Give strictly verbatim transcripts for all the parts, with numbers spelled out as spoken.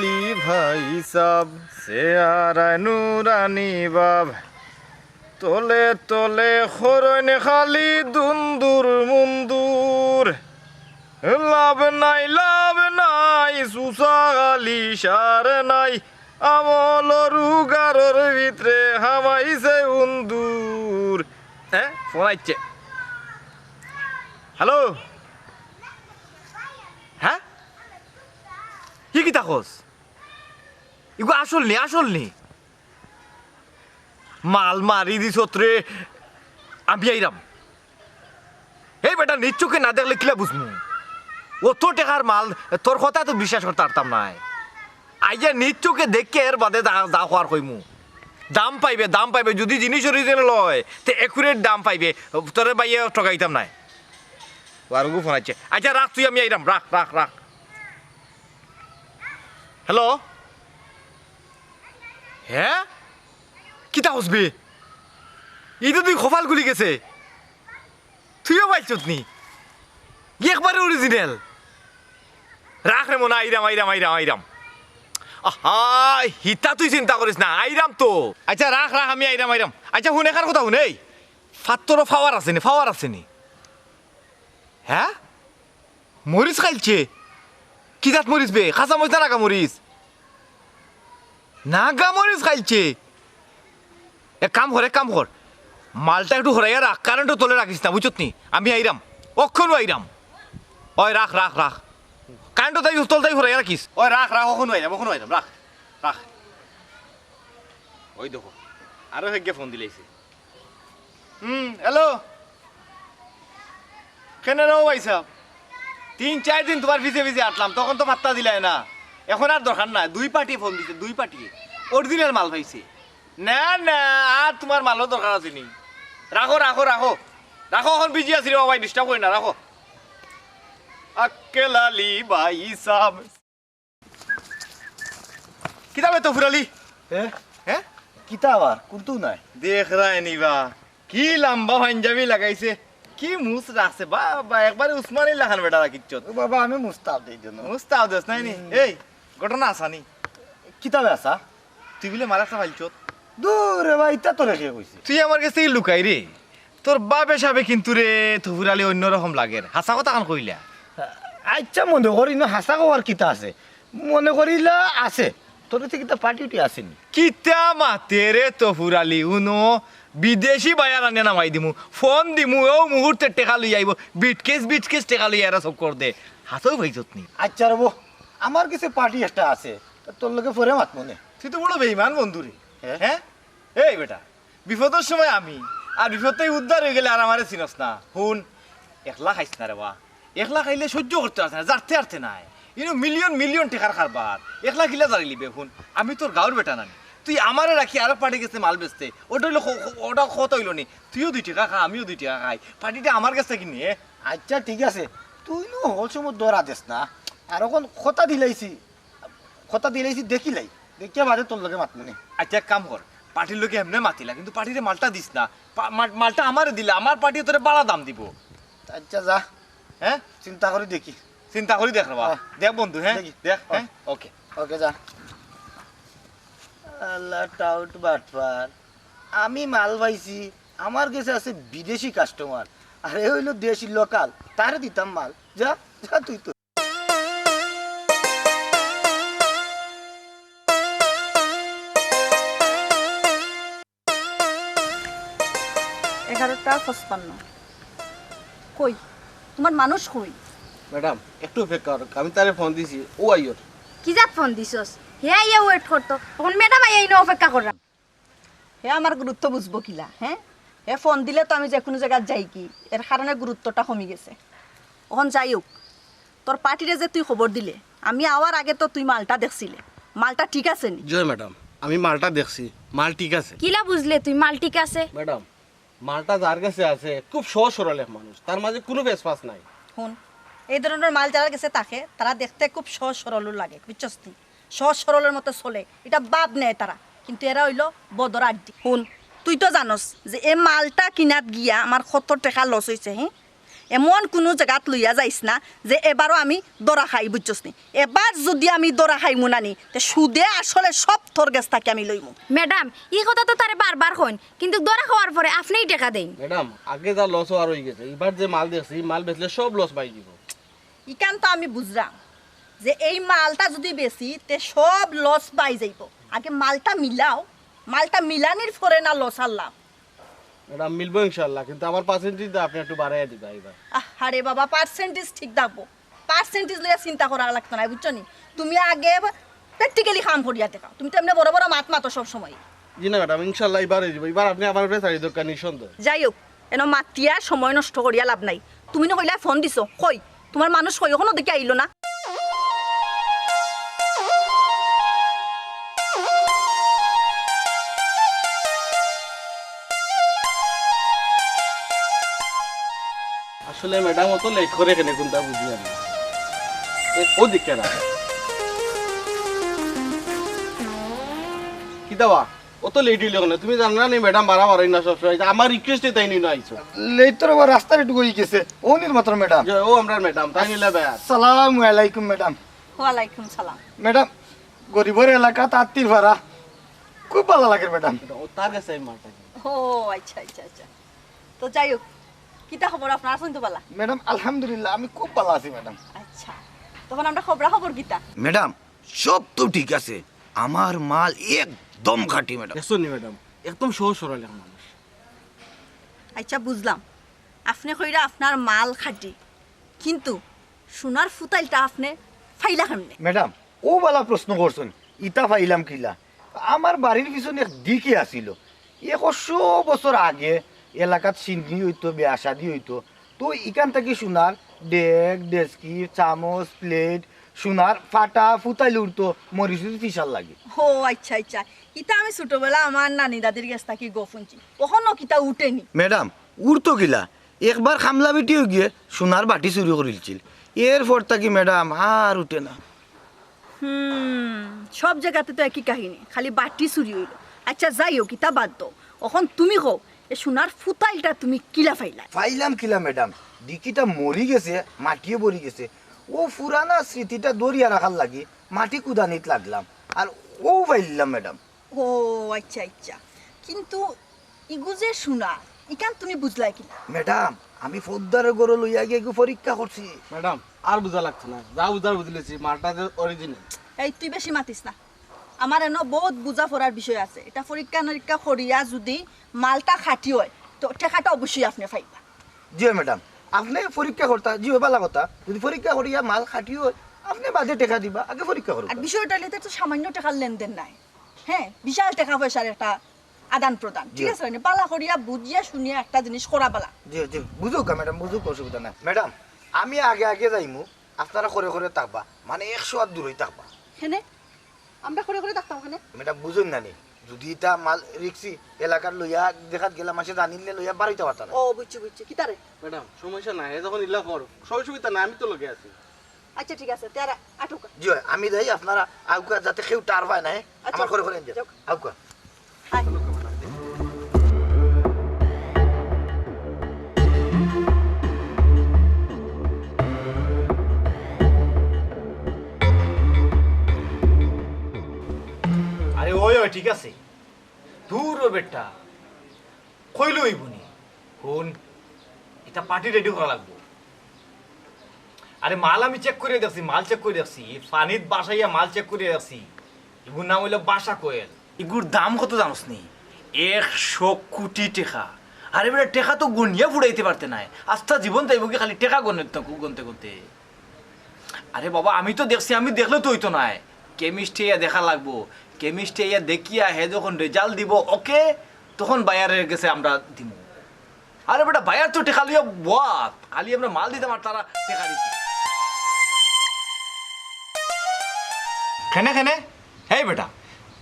আলী ভাই সাব, চেহারায় নুরানি ভাব, তলে তলে খরইন খালি দুন্দুর মুন্দুর। লাভ নাই, লাভ নাই, সুসা খালি সার নাই, আমলর উগারর ভিতরে হামাইছে উন্দুর। হ্যাঁ, ফোন আইছে। হ্যালো। হ্যাঁ, কি কিতা কস? ইগু আসল নি, আসল নি? মাল মারি দিছত রে, আমি আইরাম। এই বেটা, নিজ চোখে না দেখলে কিলা বুঝমু? অত টেকার মাল, তোর কথা তো বিশ্বাস করতে পারতাম নায়। আইয়া নিজ চোখে দেখে এর বাদে যা, যা কওয়ার কইমু। দাম পাইবে, দাম পাইবে। যদি জিনিস অরিজিনাল অয়, তে একুরেট দাম পাইবে। তোরে ভাইয়ে ঠগাইতাম নায়। ও আরগু ফোন আইছে। আচ্ছা, রাখ তুই, আমি আইরাম। রাখ, রাখ, রাখ। হ্যালো? হ্যাঁ? কিতা কস বে? ইতা তো তুই কপাল খুলি গেছে। তুইও পাইছত নি? একবারে অরিজিনাল। রাখ রে মনা, আইরাম, আইরাম, আইরাম, আইরাম। আহা, হিতা তুই চিন্তা করিস না, আইরাম তো। আচ্ছা, রাখ, রাখ, আমি আইরাম, আইরাম। আচ্ছা, হুন, এখান কথা হুন, এই, ফাত্তরও পাওয়ার আছে নি, পাওয়ার আছে নি? হ্যাঁ? মরিচ খাইলছে? কি জাত মরিচ বে? কাঁচা মরিচ না নাগা মরিচ? নাগা মরিচ খাইলছে? এক কাম কর, এক কাম কর, মালটা একটু হরাইয়া রাখ, কারেন্টও তলে রাখিস না, বুঝছত নি? আমি আইরাম, অক্ষণও আইরাম। ওই রাখ, রাখ, রাখ, কারেন্টও তাই তল তাই হরাইয়া রাখিস। ওই রাখ, রাখ, অখনও আইরাম, অখনও আইরাম, রাখ, রাখ। ওই দেখো, আরো হেগে ফোন দিলাইছে। হুম, হ্যালো। কেনে রে ও ভাই সাহেব? তিন চাইর দিন তুমার পিছে পিছে আটলাম, তখন তো পাত্তা দিলায় না। এখন আর দরকার নাই, দুই পার্টি ফোন দিছে, দুই পার্টি। অরিজিনাল মাল পাইছে। না, না, আর তুমার মালর দরকার আছে নি। রাখো, রাখো, রাখো। রাখো, এখন বিজি আছি রে বাবা, ডিস্টার্ব করি না, রাখো। আক্কেল আলী ভাই সাহেব। কিতা বে তফুর আলী? এ? হ্যাঁ? কিতা আবার? কুন্তা নাই। দেখরায় নি বা, কি লাম্বা পাঞ্জাবি লাগাইছে, কি মুছ রাখছে, বাবা, একবারে উসমানী লাখান বেটা রাখিছত। ও বাবা, আমি মুস্তাফ দেই জন্য। মুস্তাফ দেস নাই নি? হুম। এই, ঘটনা আছা নি? কিতা বে আছা? তুই বুলে মাল একটা পাইছত? দূর রে ভাই, ইতা তোরে কে কইছে? তুই আমার গেছ থাকি লুকাই রে। তোর বাবে সাবে কিন্তু রে, তফুর আলী অন্যরকম লাগের। হাছা কথাখান কইলা। আচ্ছা, মনো করি না, হাছা কওয়ার কিতা আছে? মনো করিলা আছে। তোর গেছে কিতা পার্টি উটি আছে নি? কিতা মাতে রে তফুর আলী, হুনো, বিদেশি বায়ার আনিয়া নামাই দিমু, ফোন দিমু, অউ মুহূর্তে টেকা লইয়া আইবো, বিটকেস বিটকেস টেকা লইয়া এরা সব কর দে। হাছাউ পাইছত নি? আচ্ছা রে বো, আমার গেছে পার্টি একটা আছে, তা তোর লগে পরে মাতমু নে। তুই তো বড় বেইমান বন্ধু রে। হ্যাঁ? হ্যাঁ? এই বেটা, বিপদর সময় আমি, আর বিপদ থাকি উদ্ধার অইগেলে আর আমারে চিনস না। হুন, একলা খাইস না রে বা, একলা খাইলে সহ্য করতে পারস না, জারতে আরতে নায়। ইনো মিলিয়ন মিলিয়ন টেকার কারবার, একলা কিলা জারিলিবে? হুন, আমি তোর গাউর বেটা নানি, তুই আমারে রাখি আরক পার্টির গেছে মাল বেচতে, ওটা অইলো খ-, খ-, ওটা কথা অইলো নি? তুইও দুই টেকা খা, আমিও দুই টেকা খাই, পার্টিটা আমার গেছ থাকি নে। আচ্ছা, ঠিক আছে, তুই নু হকল সময় ধরা দেস না, আর অখন কথা দিলাইছি, কথা দিলাইছি, দেখিলাই, দেখিয়া বাদে তোর লগে মাতমু নে। আচ্ছা, এক কাম কর, পার্টির লগে এমনে মাতিলা, কিন্তু পার্টিরে মালটা দিস না। পা-, মা-, মালটা আমারে দিলে, আমার পার্টি তোরে বালা দাম দিবো। আচ্ছা, যা। হ্যাঁ? চিন্তা করি দেখি। চিন্তা করি দেখ রে বা। হ্যাঁ। দেখ বন্ধু, হ্যাঁ? দেখি। দেখ, হ্যাঁ। হ্যাঁ? ওকে। ওকে, যা। আল্লাহ, টাউট বাটপার। আমি মাল পাইছি, আমার গেছে আছে বিদেশি কাস্টমার, আর এ অইলো দেশি লোকাল, তারে দিতাম মাল। যা, যা তুই তো। এগারোটা পঁচপান্ন। কই, তুমার মানুষ কই? ম্যাডাম, একটু অপেক্ষা করো, আমি তারে ফোন দিছি, ও আইয়র। কি জাত ফোন দিছস? হে আইয়া ওয়েট করতো, অখন ম্যাডাম আইয়া ইনো অপেক্ষা কররা। হে আমার গুরুত্ব বুঝবো কিলা, হ্যাঁ? হে ফোন দিলে তো আমি যেকুনু জাগাত যাইগি, এর কারণে গুরুত্বটা কমি গেছে। অখন যাই হোক, তোর পার্টিরে যে তুই খবর দিলে, আমি আওয়ার আগে তো তুই মালটা দেখছিলে, মালটা ঠিক আছে নি? জি ম্যাডাম, আমি মালটা দেখছি, মাল ঠিক আছে। কিলা বুঝলে তুই মাল ঠিক আছে? ম্যাডাম, মালটা যার গেছে আছে, খুব সহজ সরল এক মানুষ, তার মাঝে কুনু ফেসফাস নাই। হুন, এই ধরনর মাল যারার গেছে থাকে, তারা দেখতে খুব সহজ সরল লাগে, বুঝছস তুই? সহজ সরলর মতো চলে, ইটা ভাব নেয় তারা, কিন্তু এরা অইলো বদর আড্ডি। হুন, তুই তো জানোস যে এ মালটা কিনাত গিয়া আমার কত টেকা লস অইছে, হ্যাঁ? এমন কুনু জাগাত লইয়া যাইস না যে এবারও আমি ধরা খাই, বুঝছস নি? এবার যুদি আমি ধরা খাইমু না নি, তে সুদে আসলে সব তোর গেছ থাকি আমি লইমু। ম্যাডাম, ই কথা তো তারে বারবার কইন, কিন্তু ধরা খাওয়ার পরে আপনেউ টেকা দেইন। ম্যাডাম, আগে যা লস অওয়ার অইগেছে, ইবার যে মাল দেখছি, ই মাল বেচলে সব লস বাই যিবো। ইখান তো আমি বুঝরাম যে এই মালটা যুদি বেচি, তে সব লস বাই যাইবো। আগে মালটা মিলাও, মালটা মিলানির পরে না লস আর লাভ। ম্যাডাম, মিলবো ইনশাআল্লাহ, কিন্তু আমার পার্সেন্টেজটা আপনে একটু বাড়াইয়া দিবা ইবার। আরে বাবা, পার্সেন্টেজ ঠিক থাকবো, পার্সেন্টেজ লইয়া চিন্তা করা লাগতো নায়, বুঝছো নি? তুমি আগে প্র্যাকটিক্যালি কাম করিয়া দেখাও, তুমি তো এমনে বড় বড় মাত মাতো সব সময়। জি না ম্যাডাম, ইনশাআল্লাহ ইবার অইযিবো, ইবার আপনে আমার উপরে ছাড়ি দেউক্কা নিঃসন্দেহে। যাই হোক, এনো মাতিয়া সময় নষ্ট করিয়া লাভ নাই। তুমি না কইলা ফোন দিছো, কই তুমার মানুষ কই? অখনো দেখি আইলো না। আসলে ম্যাডাম অত লেট করে কেনে কুনতা বুঝি আমি। এ, ও দিকে না। কিতা বা? অত লেট অইলো কেনে? তুমি জানো না নি ম্যাডাম বাড়া বাড়াই না সবসময়? আমার রিকোয়েস্টে তাইন নি না আইছো। লেট তো আবার রাস্তার একটু অইগেছে। অউ নির মাত্র ম্যাডাম। যে ও আমরার ম্যাডাম, তাইন ইলা বেয়ার। সালামু আলাইকুম ম্যাডাম। ওয়ালাইকুম সালাম। ম্যাডাম, গরিবর এলাকাত আত্তির পাড়া। খুব ভালা লাগের ম্যাডাম। ও তার গেছে আমি মালটা কিনি। ও আচ্ছা, আচ্ছা, আচ্ছা। তো যাই হোক, কিতা খবর আপনার? আছইন তো ভালা? ম্যাডাম, আলহামদুলিল্লাহ, আমি খুব ভালা আছি ম্যাডাম। আচ্ছা, তখন আমরা খবরা খবর কিতা? ম্যাডাম, সব তো ঠিক আছে, আমার মাল একদম খাঁটি ম্যাডাম। দেখছইন নি ম্যাডাম, একদম সহজ সরল এক মানুষ। আচ্ছা, বুঝলাম, আপনে কইরা আপনার মাল খাঁটি, কিন্তু সোনার ফুতাইলটা আপনে পাইলা কেমনে? ম্যাডাম, অউ ভালা প্রশ্ন করছইন, ইতা পাইলাম কিলা? আমার বাড়ির পিছনে এক দিকি আছিল, একশো বছর আগে এলাকাত শিন্নি অইতো, বিয়া শাদি অইতো, তো ইখান থাকি সোনার ডেক, ডেচকি, চামচ, প্লেট, সোনার ফাটা ফুতাইল উঠতো মরিচর পিসার লাগি। ও আচ্ছা, আচ্ছা, ইতা আমি ছোটবেলা আমার নানি দাদির গেছ থাকি গপ হুনছি, অখনো কিতা উঠেনি? ম্যাডাম, উঠতো কিলা? একবার কামলা বেটি অইগিয়ে সোনার বাটি চুরি করিলছিল, এরপর থাকি ম্যাডাম আর উঠে না। হুম, সব জাগাতে তো একই কাহিনী, খালি বাটি চুরি অইলো। আচ্ছা, যাই হোক, ইতা বাদ দেও। অখন তুমি কও, এ সোনার ফুতাইলটা তুমি কিলা পাইলায়? পাইলাম কিলা ম্যাডাম, দিকিটা মরি গেছে, মাটিয়ে ভরি গেছে। অউ পুরানা স্মৃতিটা ধরিয়া রাখার লাগি মাটি কুদানিত লাগলাম, আর অউ পাইলাম ম্যাডাম। ও আচ্ছা, আচ্ছা, কিন্তু ইগু যে সোনা, ইখান তুমি বুঝলায় কিলা? ম্যাডাম, আমি ফৌজদারর ঘরো লইয়া গিয়া ইগু পরীক্ষা করছি। ম্যাডাম, আর বুঝা লাগতো না, যা বুঝার বুঝিলিছি, মালটা যে অরিজিনাল। এই, তুই বেশি মাতিস না, আমার এনো বউত বুঝা পড়ার বিষয় আছে। ইটা পরীক্ষা নিরীক্ষা করিয়া যুদি মালটা খাঁটি অয়, তো টেকাটা অবশ্যই আপনে পাইবা। জি অয় ম্যাডাম, আপনে পরীক্ষা করতা, জি অয়, ভালা কথা। যুদি পরীক্ষা করিয়া মাল খাঁটি অয়, আপনে বাদে টেকা দিবা, আগে পরীক্ষা করুক। আর বিষয়টা অইলো, ইটা তো সামান্য টেকার লেনদেন নায়, হ্যাঁ, বিশাল টেকা পয়সার একটা আদান প্রদান, ঠিক জি। আছে নি? ভালা করিয়া বুঝিয়া শুনিয়া একটা জিনিস করা ভালা। জি, জি, বুঝুক ম্যাডাম, বুঝুক, অসুবিধা নাই। ম্যাডাম, আমি আগে আগে যাইমু, আপনারা করে করে থাকবা, মানে একশো আত দূরই থাকবা। কেনে? আমরা করে করে থাকতাম কেনে? ম্যাডাম, বুঝইন না নি, যুদি ইতা মাল রিক্সি এলাকার লইয়া দেখাত গেলা, মানষে জানিলে লইয়া বারইতা পারতা না। ও, বুঝছি, বুঝছি। কিতারে? ম্যাডাম, সমস্যা নাই, এ যখন ইলা কর, অসুবিধা নাই, আমি তো লগে আছি। আচ্ছা, ঠিক আছে, তে আর আটুকা। জি অয়, আমি যাই, আপনারা আউকা, যাতে কেউ টের পায় না, হ্যাঁ? আচ্ছা, আমার করে করে আনতে। যাও। আউকা। আয়। আরে ওই, ওই, ঠিক আছে। দূর ও বেটা। কইলে অইবো নি? হুন, ইটা পার্টি রেডি করা লাগবো। আরে মাল আমি চেক করিয়া দেখছি, মাল চেক করিয়া দেখছি, পানিত ভাসাইয়া মাল চেক করিয়া দেখছি। ইগুর নাম অইলো ভাসা কোয়েল। ইগুর দাম কত জানোস নি? একশো কোটি টেকা। আরে বেটা, টেকা তো গনিয়া ফুরাইতে পারতে নায়, আস্তা জীবন যাইবোগি খালি টেকা গনতে গনতে। আরে বাবা, আমি তো দেখছি, আমি দেখলে তো অইতো নায়, কেমিস্টে আইয়া দেখা লাগবো। কেমিস্টে আইয়া দেখিয়া হে যখন রেজাল্ট দিবো ওকে, তখন বায়ারর গেছে আমরা দিমু। আরে বেটা, বায়ার তো টেকা লইয়া বওয়াত, খালি আমরা মাল দিতাম আর তারা টেকা দিতো। কেনে, কেনে? হেই বেটা,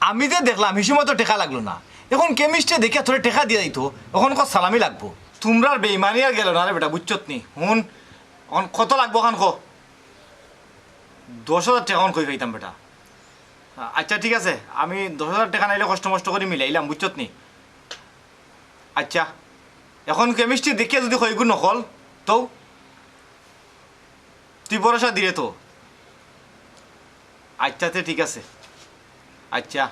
আমি যে দেখলাম, হি সময় তো টেকা লাগলো না। এখন কেমিস্টে দেখিয়া তোরে টেকা দিয়া দিতো, এখন কর সালামি লাগবো। তুমরার বেইমানি আর গেলো না রে বেটা, বুঝছত নি? হুন, এখন কত লাগবো, খান ক। দশ হাজার টেকা অখন কই পাইতাম বেটা? আচ্ছা, ঠিক আছে, আমি দশ হাজার টেকা নাইলে কষ্ট মষ্ট করি মিলাইলাম, বুঝছত নি? আচ্ছা, এখন কেমিস্টে দেখিয়া যুদি কয় ইগু নকল, তো তুই ভরসা দিরে তো? আচ্ছা, তে ঠিক আছে। আচ্ছা,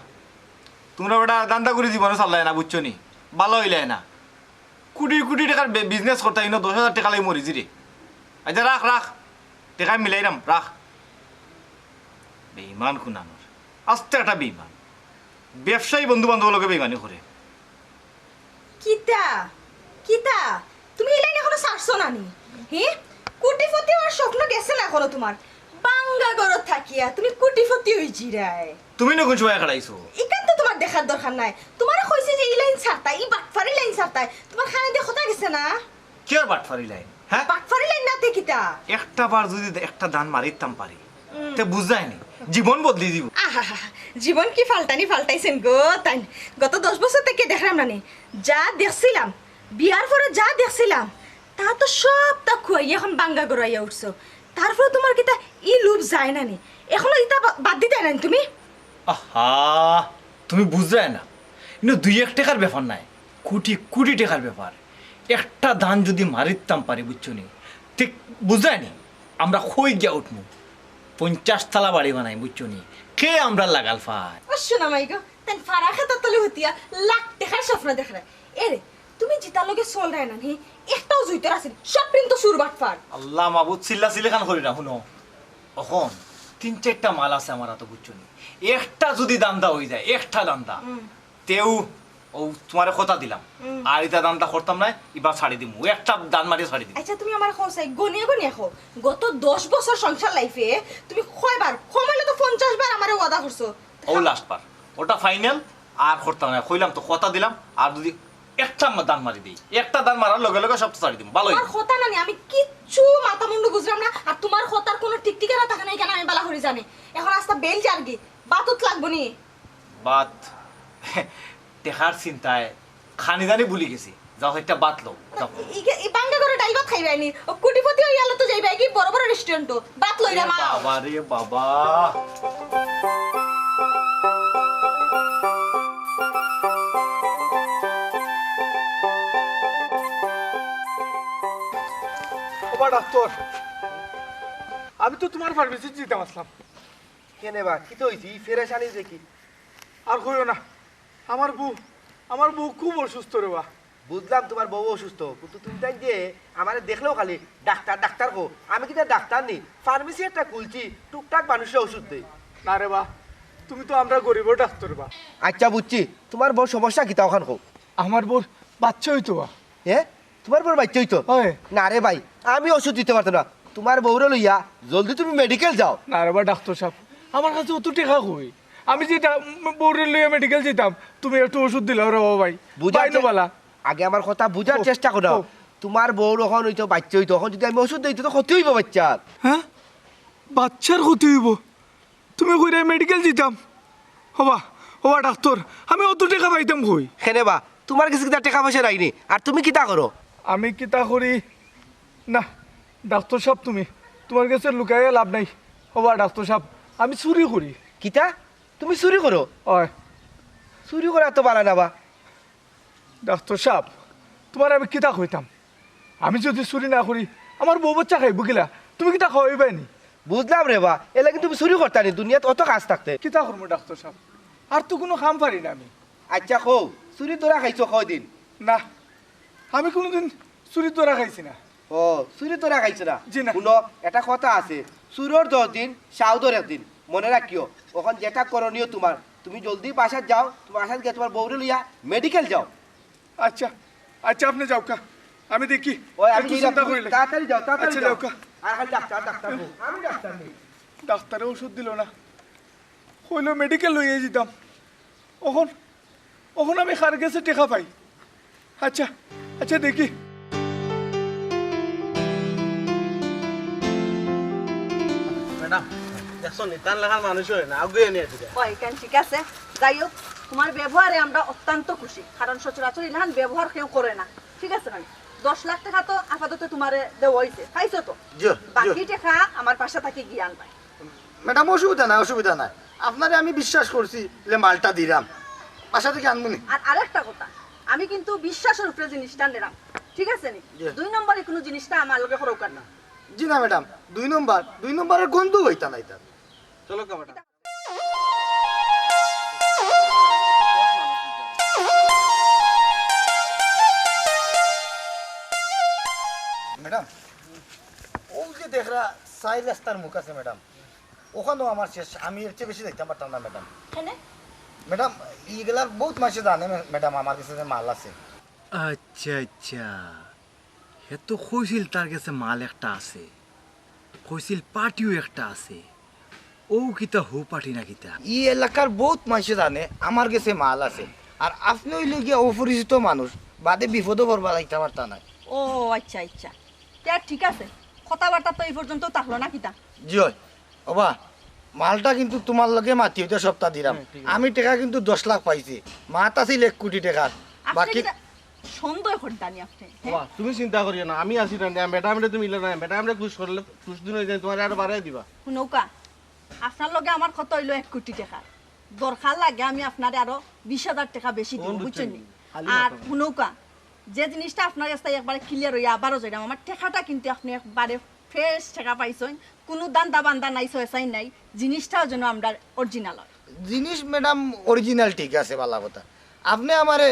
তুমরা বেটা ধান্দা করি জীবনে চালায় না, বুঝছো নি? ভালা অইলায় না। কুটি কুটি টেকার বে-, business করতায়, ইনো দশ হাজার টেকা লাগি মরি যিরে। আচ্ছা, রাখ, রাখ, টেকা মিলাইরাম, রাখ। বেইমান কুনানর, আস্তা একটা বেইমান। ব্যবসায়ী বন্ধু বান্ধবর লগে বেইমানি করে। কিতা? কিতা? তুমি ই লাইন এখনো ছাড়ছো না নি? হে? কোটিপতি অওয়ার স্বপ্ন গেছে না এখনো তুমার? ভাঙ্গা ঘরো থাকিয়া তুমি কোটিপতি অইযিরায়। তুমি নু কুন সময় খাড়াইছো? ইখান তো তুমার দেখার দরকার নাই। তুমারে কইছি যে ই লাইন ছাড়তায়, ই বাটপারি লাইন ছাড়তায়। তুমার কানে দি কথা গেছে না? কিওর বাটপারি লাইন? হে? বাটপারি লাইন না তে কিতা? একটা বার যুদি একটা দান মারিতাম পারি, তে বুঝায়নি, জীবন বদলি দিবো। আহা, জীবন কি ফাল্টানি ফাল্টাইছইন গো তাইন। গত দশ বছর থাকি দেখরাম না নি, যা দেখছিলাম, বিয়ার পরে যা দেখছিলাম, তা তো সবতা খুয়াইয়া অখন ভাঙ্গা ঘরো আইয়া উঠছো। তারপরে তুমার কিতা ই লোভ যায় না নি? এখনো ইতা বা-, বাদ দিতায় না নি তুমি? আহা, তুমি বুঝরায় না। ইনো দুই এক টেকার ব্যাপার নায়, কুটি কুটি টেকার ব্যাপার। একটা দান যুদি মারিতাম পারি, বুঝছো নি? ঠিক বুঝরায় নি? আমরা কই গিয়া উঠমু? পঞ্চাশ তালা বাড়ি বানাই, বুঝছো নি? কে আমরার লাগাল ফার? ও সোনা মাই গো, তাইন ফারা খেতর তলে হুতিয়া লাখ টেকার স্বপ্ন দেখরায়। এরে, তুমি যেতার লগে চলরায় না নি, একটাও জুইতর আছে নি, সব কিন্তু চুর বাটপার। আল্লাহ মাবুদ, চিল্লা চিল্লি খান করি না, হুনো। অখন তিন চাইরটা মাল আছে আমার আতো, বুঝছো নি? একটা যুদি ধান্দা অইযায়, একটা ধান্দা, তেউ অউ তুমারে কথা দিলাম। আর ইতা ধান্দা করতাম নায়, ইবার ছাড়ি দিমু। একটা দান মারি ছাড়ি দিমু। আচ্ছা, তুমি আমারে কও চাই, গনিয়া গনিয়া কও, গত দশ বছর সংসার life-এ তুমি কয়বার, কম অইলে তো পঞ্চাশ বার আমারে ওয়াদা করছো। অউ last বার, ওটা final, আর করতাম নায়। কইলাম তো, কথা দিলাম, আর যুদি একটা মা-, দান মারি দেই, একটা দান মারার লগে লগে সব তো ছাড়ি দিমু। ভালা অইবো। তুমার কথা না নি, আমি কিচ্ছু মাথা মুন্ডু বুঝরাম না। আর তুমার কথার কুনু ঠিক ঠিকানা থাকে না, ইখান আমি ভালা করি জানি। অখন আস্তা বেইল যারগি, ভাত উত লাগবো নি। ভাত, টেকার চিন্তায় খানি দানি ভুলি গেছি। যাও, একটা ভাত লও, যাও। ই, ই, ই ভাঙ্গা ঘরো ডাইল ভাত খাইবায় নি? ও কোটিপতি অইয়া তো যাইবায় গি বড় বড় restaurant-ও। ভাত লইরাম, আও। বাবা রে বাবা। ওবা ডাক্তার, আমি তো তুমার pharmacy-ত যাইতাম আছলাম। কেনে বা, কিতা অইছে? ই পেরেশানি দেখি। আর কইও না, আমার বউ, আমার বউ খুব অসুস্থ রে বা। বুঝলাম তুমার বউ অসুস্থ, কিন্তু তুমি তাইন যে আমারে দেখলেউ খালি ডাক্তার, ডাক্তার কও। আমি কিতা ডাক্তার নি? Pharmacy একটা খুলছি, টুকটাক মানুষরে ওষুধ দেই। না রে বা, তুমি তো আমরার গরিবর ডাক্তার বা। আচ্ছা বুঝছি, তুমার বউর সমস্যা কিতা অখান কও। আমার বউর বাচ্চা অইতো বা। এ? তুমার বউর বাচ্চা অইতো? অয়। না রে ভাই, আমি ওষুধ দিতে পারতাম না। তুমার বউরে লইয়া জলদি তুমি মেডিকেল যাও। না রে বা ডাক্তার সাব, আমার কাছে অত টেকা কই? আমি যে ডা-, বউরে লইয়া মেডিকেল যাইতাম, তুমি একটু ওষুধ দিলাও রে বা ভাই। বুঝার ভাই নু চে-, বালা। আগে আমার কথা বুঝার কও, চেষ্টা করো। কও। তুমার বউর অখন অইতো বাচ্চা অইতো, অখন যুদি আমি ওষুধ দেই, তো ক্ষতি অইবো বাচ্চার। হে? বাচ্চার ক্ষতি অইবো? তুমি কইরায় মেডিকেল যাইতাম? ওবা, ওবা ডাক্তার, আমি অত টেকা পাইতাম কই? কেনে বা, তুমার গেছে কিতা টেকা পয়সা নাই নি? আর তুমি কিতা করো? আমি কিতা করি? না, ডাক্তার সাব তুমি, তুমার গেছে লুকাইয়া লাভ নাই। ওবা ডাক্তার সাব, আমি চুরি করি। কিতা? তুমি চুরি করো? অয়। চুরি করা তো বালা না বা। ডাক্তার সাব, তুমারে আমি কিতা কইতাম? আমি যুদি চুরি না করি, আমার বউ বাচ্চা খাইবো কিলা? তুমি কিতা খাওয়াইবায় নি? বুঝলাম রে বা, এরলাগি তুমি চুরি করতায় নি, দুনিয়াত অত কাজ থাকতে। কিতা করমু ডাক্তার সাব? আর তো কুনু কাম পারি না আমি। আচ্ছা কও, চুরি ধরা খাইছো কয়দিন? না, আমি কুনুদিন চুরি ধরা খাইছি না। ও, চুরি ধরা খাইছো না? জি না। হুনো, একটা কথা আছে, চুরর দশ দিন, সাউদর একদিন। মনে রাখিও, অখন যেটা করণীয় তুমার, তুমি জলদি বাসাত যাও, তুমার বাসাত গিয়া তুমার বউরে লইয়া মেডিকেল যাও। আচ্ছা, আচ্ছা, আপনে যাউক্কা, আমি দেখি। ওই, আমি একটু যাইলাম, চিন্তা তুমি করিলে। তাড়াতাড়ি যাও, তাড়াতাড়ি আচ্ছা, যাও। যাউক্কা। আর খালি ডাক্তার, ডাক্তার, আমি ডাক্তার নি। ডাক্তারে ওষুধ দিলো না, কইলো মেডিকেল লইয়া যাইতাম। অখন, অখন আমি কার গেছে টেকা পাই? আচ্ছা, আচ্ছা, দেখি। ম্যাডাম, দেখছো নি, তান লাখান মানুষ অয় না, আগুয়ে নিয়ে দিলে। অয়, ইখান ঠিক আছে। যাই হোক, তুমার ব্যবহারে আমরা অত্যন্ত খুশি, কারণ সচরাচর ইলাখান ব্যবহার কেউ করে না, ঠিক আছে নি? দশ লাখ টেকা তো আপাতত তুমারে দেওয়া অইছে, পাইছো তো? জি, জি। বাকি টেকা আমার বাসা থাকি গিয়া আনবায়। ম্যাডাম, অসুবিধা নাই, অসুবিধা নাই। আপনারে আমি বিশ্বাস করছি, লে মালটা দিলাম। বাসা থাকি আনমুনি। আর আরেকটা কথা, আমি কিন্তু বিশ্বাসর উপরে জিনিসটা নিলাম, ঠিক আছে নি? জি। দুই নম্বরে কুনু জিনিসটা আমার লগে করউক্কা না। জি না ম্যাডাম, দুই নম্বর, দুই নম্বরের গন্ধ হইতা নাই তার। চলো কামাটা। ম্যাডাম, ও যে দেখরা চাইর রাস্তার মুখ আছে ম্যাডাম, ওখানেও আমার শেষ, আমি এর চেয়ে বেশি যাইতাম পারতাম না ম্যাডাম। কেনে? ম্যাডাম, এইগুলার বহুত মাসে জানে ম্যা-, ম্যাডাম, আমার কাছে যে মাল আছে। আচ্ছা, আচ্ছা। হে তো কইছিল তার গেছে মাল একটা আছে, কইছিল পার্টিও একটা আছে। ও কিতা হউ পার্টি না কিতা? ই এলাকার বহুত মাইনষে জানে আমার গেছে মাল আছে, আর আপনে অইলে গিয়া অপরিচিত মানুষ, বাদে বিপদো পড়বা, যাইতা পারতা নায়। ও আচ্ছা আচ্ছা, তে আর ঠিক আছে, কথাবার্তা তো এই পর্যন্ত থাকলো না কিতা? জি অয়। ওবা, মালটা কিন্তু তুমার লগে মাতি অইতে সপ্তাহ দিরাম। হ্যাঁ, ঠিক আছে। আমি টেকা কিন্তু দশ লাখ পাইছি, মাত আছিল এক কোটি টেকার। আপনে বাকি কিতা সন্দেহ করতানি আপনে, হ্যাঁ? ওবা, তুমি চিন্তা করিও না, আমি আছি না, ম্যাডামরে তুমি ইলা না, ম্যাডামরে খুশ করলে, খুশ দিন অই যায়, তুমারে আরো বাড়াই দিবা। হুনউক্কা, আপনার লগে আমার কথা অইলো এক কোটি টেকা, দরকার লাগে আমি আপনারে আরো বিশ হাজার টেকা বেশি দিমু, বুঝছইন নি? আর হুনউক্কা, যে জিনিসটা আপনার গেছ থাকি একবারে ক্লিয়ার অইয়া আবারও যাইরাম, আমার টেকাটা কিন্তু আপনে একবারে ফ্রেশ টেকা পাইছইন, কুনু ধান্দা বান্দা নাই, ছয়ছাই নাই, জিনিসটাও যেন আমরার অরিজিনাল অয়। জিনিস ম্যাডাম অরিজিনাল ঠিক আছে, ভালা কথা। আপনে আমারে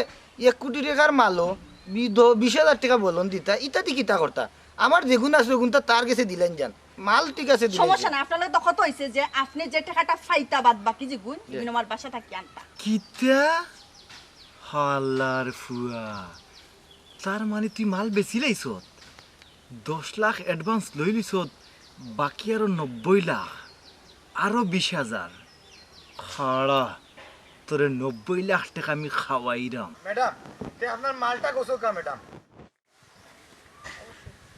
এক কোটি টেকার মালও বি-, দ-, বিশ হাজার টেকা বলন দিতা, ইতা দি কিতা করতা? আমার যেগুন আছে ওগুনতা তার গেছে দিলাইন যান, মাল ঠিক আছে দিলাইন সমস্যা যান। নাই, আপনার লগে তো কথা অইছে যে আপনে যে টেকাটা পাইতা বাদ বাকি যেগুন, জি। এগুন আমার বাসা থাকি আনতা। কিতা? হালার ফুয়া, তার মানে তুই মাল বেচিলাইছত? দশ লাখ অ্যাডভান্স লইলিছত, বাকি আরো নব্বই লাখ, আরো বিশ হাজার। খাড়া, তোরে নব্বই লাখ টেকা আমি খাওয়াইরাম। ম্যাডাম, তে আপনার মালটা গোছাউক্কা ম্যাডাম।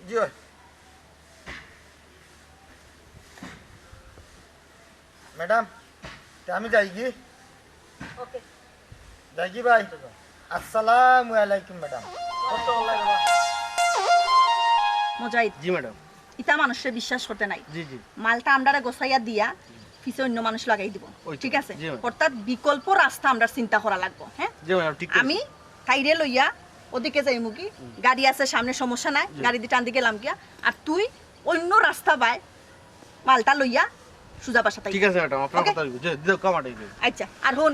জি অয়। ম্যাডাম, তে আমি যাইগি? ওকে। যাইগি ভাই? আসসালামু আলাইকুম ম্যাডাম। মুজাহিদ। জি ম্যাডাম। ইতা মানুষরে বিশ্বাস করতে নাই। জি, জি। মালটা আমরারে গোছাইয়া দিয়া পিছে অইন্য মানুষ লাগাই দিবো। ওই তো। ঠিক আছে? জি ম্যাডাম। অর্থাৎ বিকল্প রাস্তা আমরার চিন্তা করা লাগবো, হ্যাঁ? জি ম্যাডাম, ঠিক আছে। আমি তাইরে লইয়া ওদিকে যাইমুগি, হুম। গাড়ি আছে সামনে, সমস্যা নাই, জি। গাড়ি দি টান দি গেলামগিয়া। আর তুই অইন্য রাস্তা বায় মালটা লইয়া সুজা বাসাত আইবি। ঠিক আছে ম্যাডাম, আপনার ওকে? কথা অইবো। জি, দিও, কামাটা অইবো। আচ্ছা, আর হুন,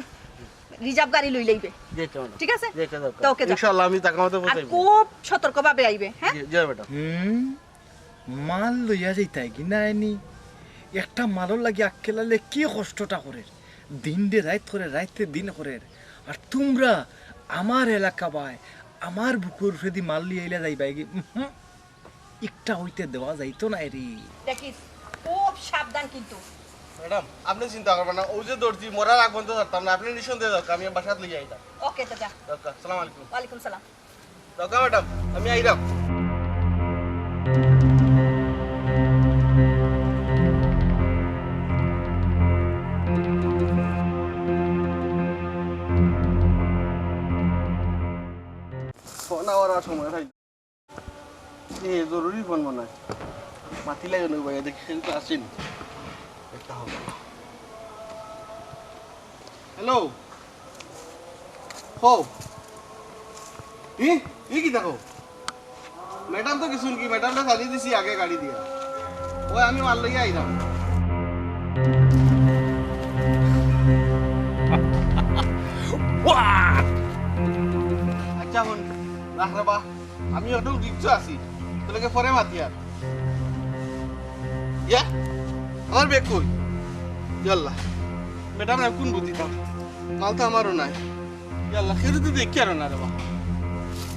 রিজার্ভ গাড়ি লইলাইবে। জি, আচ্ছা ম্যাডাম। ঠিক আছে? জি, আচ্ছা, তো ওকে, যাও। ইনশাআল্লাহ আমি টাকা মতো আর পৌঁছাইবো। খুব সতর্কভাবে আইবে, হ্যাঁ? জি, জি ম্যাডাম। হুম। মাল লইয়া যাইতায় কি না এনি? একটা মালর লাগি আক্কেল আলে কি কষ্টটা করের, দিন দে রাইত করের, রাইত দে দিন করের। আর তুমরা আমার এলাকা বায়, আমার বুকুর উপরেদি মাল লইয়া আইলা যাইবায় কি? উহুম, ইকটা অইতে দেওয়া যাইতো নায় রে। দেখিস, খুব সাবধান কিন্তু। ম্যাডাম, আপনে চিন্তা করবা না, অউ যে দর্জি মরার আগ পর্যন্ত ছাড়তাম না, আপনে নিঃসন্দেহে যাউক্কা, আমি বাসাত লইয়া আইতাম। ওকে, তো যা। যাউক্কা, আসসালামু আলাইকুম। ওয়ালাইকুম সালাম। রাখা ম্যাডাম, আমি আইরাম। ফোন আওয়ার আর সময় পাই। এ, জরুরি ফোন মনে হয়। মাতি লাগে না ভাই, দেখি কিন্তু আসেনি। একটা হবে। হ্যালো। হো। ই, ই কিতা কও? ম্যাডাম তো কিছু কি, ম্যাডামরে চালিয়ে দিছি আগে গাড়ি দিয়া। ওই আমি মাল লইয়া আইলাম। আচ্ছা, হুন, রাখ রে বা। আমি একটু রিক্সো আছি, তোর লগে পরে মাতিয়ার। ইয়া, আমার ব্যাগ কই? ইয়াল্লা, ম্যাডাম, আমি কোন বুদ্ধি দিতাম? মাল তো আমারও নাই। ইয়াল্লা, কেউ তো দেখি আর না রে বা।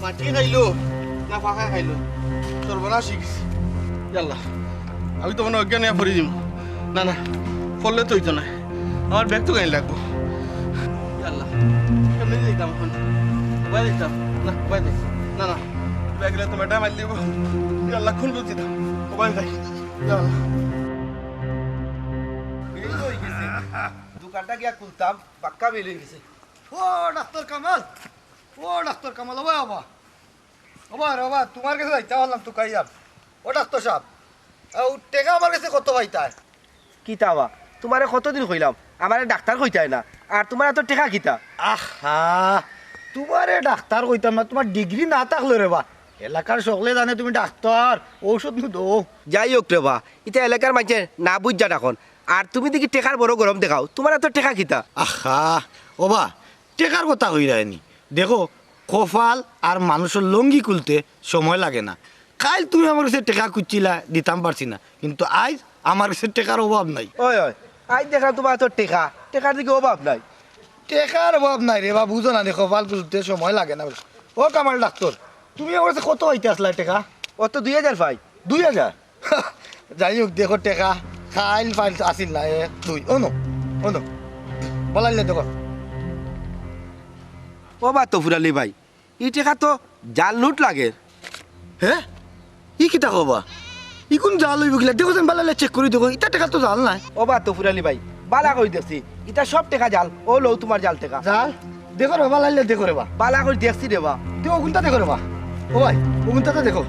মাটি খাইলো না পাকা খাইলো, সর্বনাশ হয়ে গেছে। ইয়াল্লা, আমি তো মনে অজ্ঞান হয়ে পড়ি যাইমু। না, না, পড়লে তো হইতো না, আমার ব্যাগ তো গাড়ি লাগবো। ইয়াল্লা, কেমনে যাইতাম এখন? উপায় দিতাম না, উপায় নেই। না, না, ব্যাগ গেলে তো ম্যাডাম মারি দিব। ইয়াল্লা, কোন বুদ্ধি দিতাম? উপায় নাই। ইয়াল্লা। বেইল হয়ে গেছে। দোকানটা গিয়া খুলতাম, বাক্কা বেইল হয়ে গেছে। ও ডাক্তার কামাল, ও ডাক্তার কামাল, ও বাবা, ও বাবা রে বাবা, তোমার কাছে যাইতে পারলাম তো কাইয়াম। ও ডাক্তার সাহেব, ও টেকা আমার কাছে কত পাইতায়? কিতা বা, তোমারে কতদিন কইলাম, আমারে ডাক্তার কইতায় না, আর তোমার এত টেকা কিতা? আহা, তোমারে ডাক্তার কইতাম না, তোমার ডিগ্রি না থাকলে রে বা, এলাকার সকলে জানে তুমি ডাক্তার, ঔষধ নু দো। যাই হোক রে বা, ইতা এলাকার মানষে না বুঝা ডাকইন। আর তুমি দেখি টেকার বড় গরম দেখাও, তুমার আতো টেকা কিতা? আহা, ও বা, টেকার কথা কইরায়নি। দেখো, কপাল আর মানুষর লুঙ্গি খুলতে সময় লাগে না। কাইল তুমি আমার গেছে টেকা খুঁজছিলা, দিতাম পারছি না, কিন্তু আইজ আমার গেছে টেকার অভাব নাই। ওই, ওই, আইজ দেখলাম তুমার আতো টেকা, টেকার দেখি অভাব নাই। টেকার অভাব নাই রে বা, বুঝো না নি, কপাল খুলতে সময় লাগে না। ও কামাল ডাক্তার, তুমি আমার গেছে কত পাইতে আছলায় টেকা? অতো দুই হাজার পাই। দুই হাজার? যাই হোক, দেখো টেকা, কাইল ফাইল আছিল না, এক, দুই, অনো, অনো। বালাইলে দেখো। ও বা তফুর আলী ভাই, ই টেকা তো জাল নোট লাগের। হে? ই কিতা কও বা? ইগুন জাল অইবো কিলা? দেখো যেন বালাইলে চেক করি দেখো, ইতা টেকা তো জাল নায়। ও বা তফুর আলী ভাই, বালা করি দেখছি, ইতা সব টেকা জাল। অউ লও তুমার জাল টেকা। জাল? দেখো রে বা, বালাইলে দেখো রে বা। বালা করি দেখছি রে বা। দেখো, অগুনতা দেখো রে বা। ও ভাই, অগুনতা তো দেখো।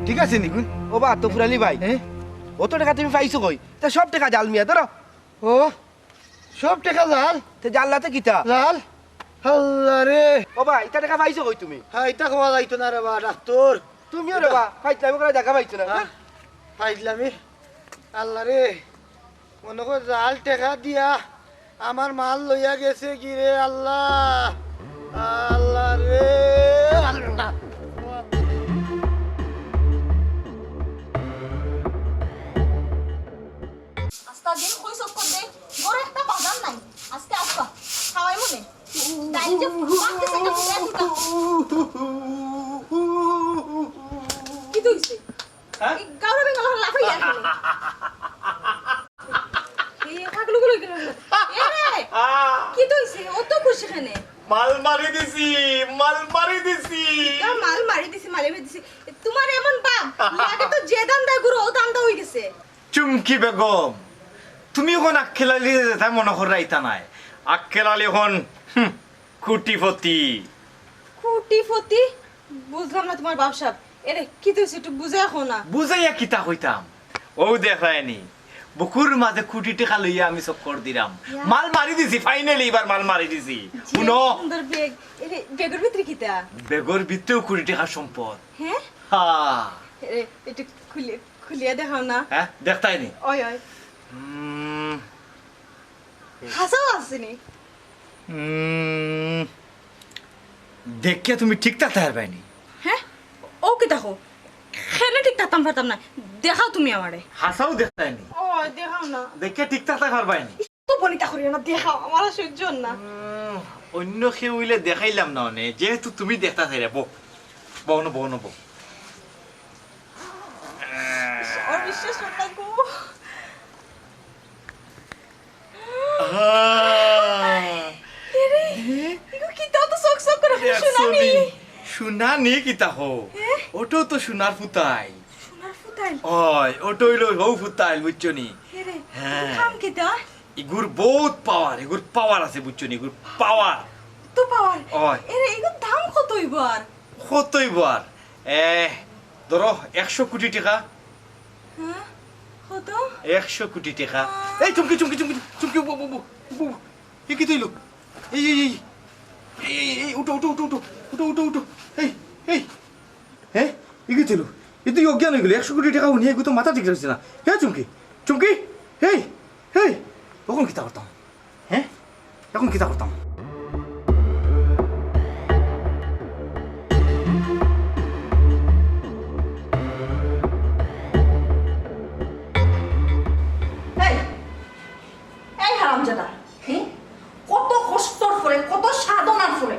ঠিক আছে নি ইগুন? ও বা তফুর আলী ভাই, হে? অত টেকা তুমি পাইছো কই? তে সব টেকা জাল মিয়া, ধরো। ও, সব টেকা জাল? তে জাল না তে কিতা? জাল? আল্লারে। ও বা, ইতা টেকা পাইছো কই তুমি? হ্যাঁ, ইতা কওয়া যাইতো না রে বা, ডাক্তার। তুমিও রে বা, ফাইজলামি করা জাগা পাইছো না। হ্যাঁ, ফাইজলামি। আল্লারে, মনো কর জাল টেকা দিয়া আমার মাল লইয়া গেছে গি রে আল্লাহ। আল্লারে, আল্লাহ। আস্তা দিন কই চক্কর দে, ঘরো একটা বাজার নাই। আজকে আস্তা খাওয়াই মনে। ডাইল যে ভাত গেছে একটা ফুটা ফুটা। কিতা অইছে? হ্যাঁ? এই গাউরা বেঙ্গল লাফাই আর কি। এই পাগল গুলো গেল। এ রে, কিতা অইছে? অত খুশি কেনে? মাল মারি দিছি, মাল মারি দিছি। ইতা মাল মারি দিছি, মাল মারি দিছি। তুমার এমন ভাব, লাগে তো যে ধান্দা ঘুরো, অউ ধান্দা অই গেছে। চুমকি বেগম, তুমি অখন আক্কেল আলী যেতা মনো কররায় ইতা নায়। আক্কেল আলী অখন, হুম, কোটিপতি। কোটিপতি? বুঝলাম না তুমার বাপ সাব। এরে, কিতা অইছে একটু বুঝাইয়া কও না। বুঝাইয়া কিতা কইতাম? অউ দেখরায় নি, বুকুর মাঝে কোটি টেকা লইয়া আমি চক্কর দিরাম। ইয়া। মাল মারি দিছি, finally ইবার মাল মারি দিছি। যে হুনো। সুন্দর ব্যাগ। এরে, ব্যাগর ভিতরে কিতা? ব্যাগর ভিতরেও কোটি টেকার সম্পদ। হ্যাঁ? হ্যাঁ। এরে, একটু খুলি-, খুলিয়া দেখাও না। হ্যাঁ? দেখতায় নি? ওই, ওই। হুম। হাছাউ আছে নি? হুম। দেখিয়া তুমি ঠিক থাকতায় পারবায় নি। হ্যাঁ? অউ কিতা কও? কেনে ঠিক থাকতাম পারতাম না? দেখাও তুমি আমারে। হাছাউ দেখতায় নি? ওই, দেখাও না। দেখিয়া ঠিক থাকতায় পারবায় নি। তো বনিতা করিও না, দেখাও, আমার আর সহ্য অর না। হুম, অইন্য কেউ অইলে দেখাইলাম না অনে, যেহেতু তুমি দেখতায় চাইরায়, বও। বও না, বও না, বও। আমার বিশ্বাস অর না গো। আহা। এরে, ইগু কিতা অত চকচক করে? দেখছো নি? সোনা নি? সোনা নি কিতা কও? হ্যাঁ? অটাউ তো সোনার ফুতাইল। সোনার ফুতাইল? অয়, অটা অইলো হউ ফুতাইল, বুঝছো নি? এরে, হ্যাঁ। ইগুর কাম কিতা? ইগুর বউত power, ইগুর power আছে, বুঝছো নি? ইগুর power। তো power? অয়। এরে, ইগুর দাম কত অইবো আর? কত অইবো আর? এ, ধরো, একশো কোটি টেকা। হ্যাঁ? কত? একশো কোটি টেকা। এই, চুমকি, চুমকি, চুমকি, চুমকি, বউ, বউ, বউ, বউ। এ কিতা অইলো? এই, এই, এই। এই, এই, এই, উঠো, উঠো, উঠো, উঠো। উঠো, উঠো, উঠো। এই, এই। হ্যাঁ? এ কিতা অইলো? এ তো অজ্ঞান অইগেলো। একশো কোটি টেকা হুনিয়া এগু তো মাথা ঠিক রাখছে না। হে চুমকি, চুমকি, হেই, হেই, অখন কিতা করতাম? হ্যাঁ? অখন কিতা করতাম? এই, এই হারামজাদা, হুম? কত কষ্টর পরে, কত সাধনার পরে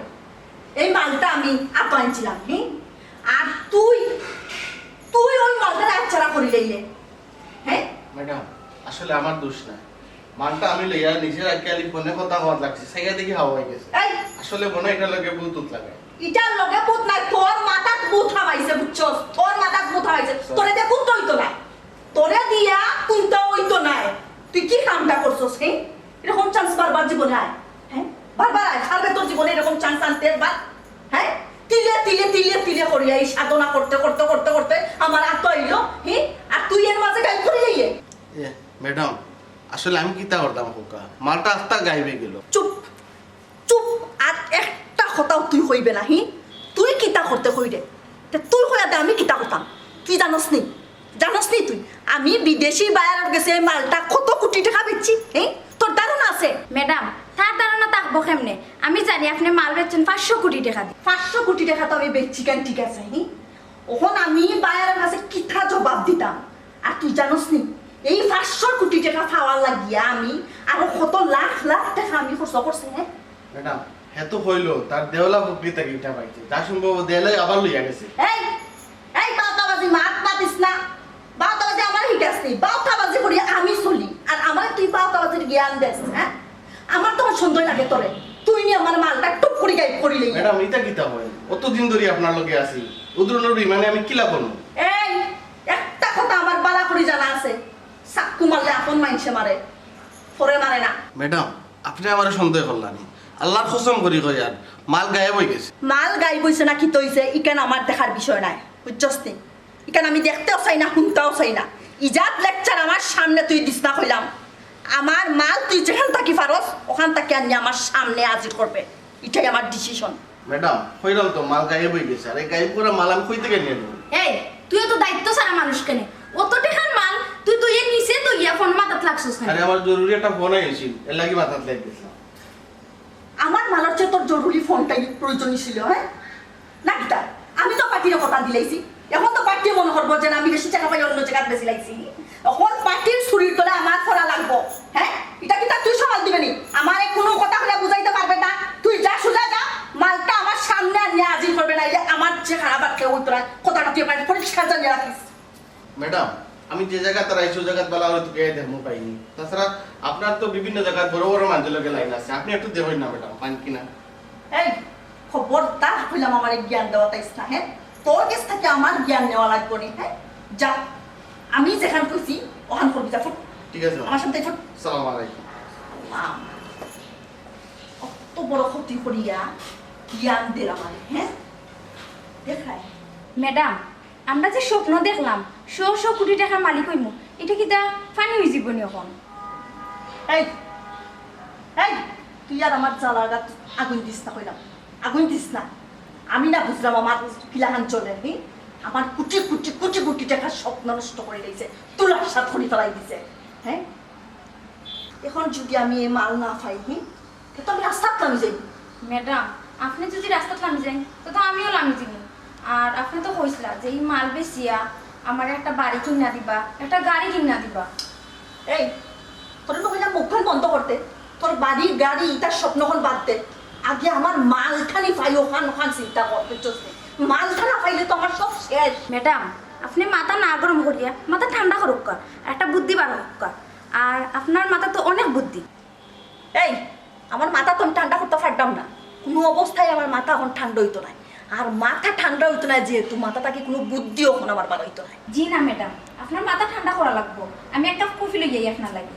এই মালটা আমি আতো আনছিলাম, হুম? আর তুই, তুই ওই মালটা হাতছাড়া করিলাইলে, হ্যাঁ? ম্যাডাম, আসলে আমার দোষ না। মালটা আমি লইয়া নিজে রাখিয়া আলি ফোনে কথা কওয়াত লাগছি, চাইয়া দেখি হাওয়া অই গেছে। এই! আসলে মনে হয় এটার লগে ভূত উত লাগে। ইটার লগে ভূত নাই, তোর মাথাত ভূত হামাইছে, বুঝছস? তোর মাথাত ভূত হামাইছে। তোরে দিয়া কুন্তা অইতো না। তোরে দিয়া কুন্তা অইতো নায়। তুই কি কামটা করছস, হে? এরকম chance বারবার জীবনে আয়, হ্যাঁ? বারবার আয়, ছাড়বে তোর জীবনে এরকম chance আনতে একবার, হ্যাঁ? তিলে তিলে, তিলে তিলে করিয়া এই সাধনা করতে, করতে, করতে, করতে আমার আতো আইলো, হে? আর তুই এর মাঝে গাইব করিলাইলে? এ, ম্যাডাম, আসলে আমি কিতা করতাম কউক্কা? মালটা আস্তা গাইব অই গেলো। চুপ, চুপ, আর এক কথাও তুই কইবে না, হি? তুই কিতা করতে কইরে? তে তুই কইয়া দে, আমি কিতা করতাম? তুই জানোস নি? জানোস নি তুই? আমি বিদেশি বায়ারর গেছে এই মালটা কত কোটি টেকা বেচছি, হি? তোর ধারণা আছে? ম্যাডাম, তার ধারণা থাকবো কেমনে? আমি জানি আপনে মাল বেচছইন পাঁচশো কোটি টেকা দি। পাঁচশো কোটি টেকা তো আমি বেচছি কেন, ঠিক আছে, হি? অখন আমি বায়ারর কাছে কিতা জবাব দিতাম? আর তুই জানোস নি, এই পাঁচশো কোটি টেকা পাওয়ার লাগিয়া আমি আরো কত লাখ লাখ টেকা আমি খরচ করছি, হে? ম্যাডাম, হে তো কইলো, তার দেওলা পুকরি থাকি ইটা পাইছে। যা সম্ভব দেওলাই আবার লইয়া গেছে। এই, এই বাউতাবাজি মাত মাতিস না। বাউতাবাজি আমার হিকাস নি। বাউতাবাজি করি আমি চলি। আর আমারে তুই বাউতাবাজির জ্ঞান দেস, হে? আমার তো সন্দেহ লাগে তোরে। তুই নি আমার মালটা টুক করি গায়েব করিলে। ম্যাডাম, ইটা কিতা কইন? অতদিন ধরি আপনার লগে আছি। ও ধরনর বেইমানি আমি কিলা করমু? এই, একটা কথা আমার ভালা করি জানা আছে। চাক্কু মারলে আপন মাইনষে মারে, পরে মারে না। ম্যাডাম, আপনে আমারে সন্দেহ করলা নি? আল্লার কসম করি কইয়ার, মাল গায়েব অইগেছে। মাল গায়েব অইছে না কিতা অইছে, ইখান আমার দেখার বিষয় নায়, বুঝছস নি? ইখান আমি দেখতেও চাই না, হুনতাও চাই না। ইজাত lecture আমার সামনে তুই দিস না কইলাম। আমার মাল তুই যেখান থাকি পারস, অখান থাকি আনিয়া আমার সামনে হাজির করবে, ইটাই আমার decision। ম্যাডাম, কইলাম তো মাল গায়েব অইগেছে, আর এই গায়েব করা মাল আমি কই থাকি আনিয়া দিমু? এই, তুইও তো দায়িত্ব ছাড়া মানুষ কেনে? অত টেকার মাল তুই থইয়া নিচে থইয়া ফোন মাতাত লাগছস কেনে? আরে, আমার জরুরি একটা ফোন আইছিল, এরলাগি মাতাত লাগি গেছিলাম। আমার মালর চেয়ে তোর জরুরি ফোনটাই প্রয়োজনী ছিল, হে? না কিতা? আমি তো পার্টিরে কথা দিলাইছি। অখন তো পার্টিয়ে মনো করবো যে না, আমি বেশি টেকা পাই অন্য জাগাত বেশি লাগছি। অখন পার্টির ছুরির তলে আমার পড়া লাগবো, হে? ইটা কিতা তুই সামাল দিবে নি? আমারে কুনু কথা কইয়া বুঝাইতে পারবে না। তুই যা, সুজা যা, মালটা আমার সামনে আনিয়া হাজির করবে, নাইলে আমার যে খারাপ আর কেউ অইতো না। কথাটা তুই আমার পরিষ্কার জানিয়া রাখিস। ম্যাডাম, আমি যে জাগাত আইছি, ও জাগাত বালা অইলে তো গিয়া দেখমু পাইনি। তাছাড়া আপনার তো বিভিন্ন জাগাত বড় বড় মানষর লগে লাইন আছে, আপনে একটু দেখইন না ম্যাডাম, পাইন কিনা। এই, খবরদার কইলাম আমারে জ্ঞান দেওয়াত আইস না, হে? তোর গেছ থাকি আমার জ্ঞান নেওয়া লাগবো নি, হে? যা, আমি যেখান কইছি, অখান করবি, যা, ফুট। ঠিক আছে, ম্যাডাম। আমার সামনে ফুট। সালাম আলাইকুম। সালাম। অত বড় ক্ষতি করিয়া জ্ঞান দের আমারে, হে? দেখায়। ম্যাডাম, আমরা যে স্বপ্ন দেখলাম, শ শ কোটি টেকার মালিক অইমু, ইটা কিতা ফানি অইযিবো নি অখন? এই, এই, তুই আর আমার জ্বালার গাত আগুন দিস না কইলাম, আগুন দিস না। আমি না বুঝলাম আমার কিলাখান চলে, হি? আমার কোটি কোটি, কোটি কোটি টেকার স্বপ্ন নষ্ট করিলাইছে, তুলার সাত করি ফালাই দিছে, হে? অখন যুদি আমি এই মাল না পাই, হি? তে তো আমি রাস্তাত লামি যাইমু। ম্যাডাম, আপনে যুদি রাস্তাত লামি যাইন, তে তো আমিও লামি যাইমু। আর আপনে তো কইছলা যে ই মাল বেচিয়া আমারে একটা বাড়ি কিনা দিবা, একটা গাড়ি কিনা দিবা। এই, তোরে না কইলাম মুখখান বন্ধ করতে, তোর বাড়ি, গাড়ি, ইতার স্বপ্নখান বাদ দে। আগে আমার মালখানি পাই, অখান, অখান চিন্তা কর, বুঝছস নি? মালখান না পাইলে তো আমার সব শেষ। ম্যাডাম, আপনে মাথা না গরম করিয়া মাথা ঠান্ডা করউক্কা, একটা বুদ্ধি বার করউক্কা। আর আপনার মাথা তো অনেক বুদ্ধি। এই, আমার মাথা তো আমি ঠান্ডা করতে পারতাম না, কুনু অবস্থায় আমার মাথা অখন ঠান্ডা অইতো নায়। আর মাথা ঠান্ডা অইতো নায় যেহেতু, মাথা থাকি কুনু বুদ্ধি অখন আমার বার অইতো নায়। জি না ম্যাডাম, আপনার মাথা ঠান্ডা করা লাগবো। আমি এক কাপ কফি লই যাই আপনার লাগি।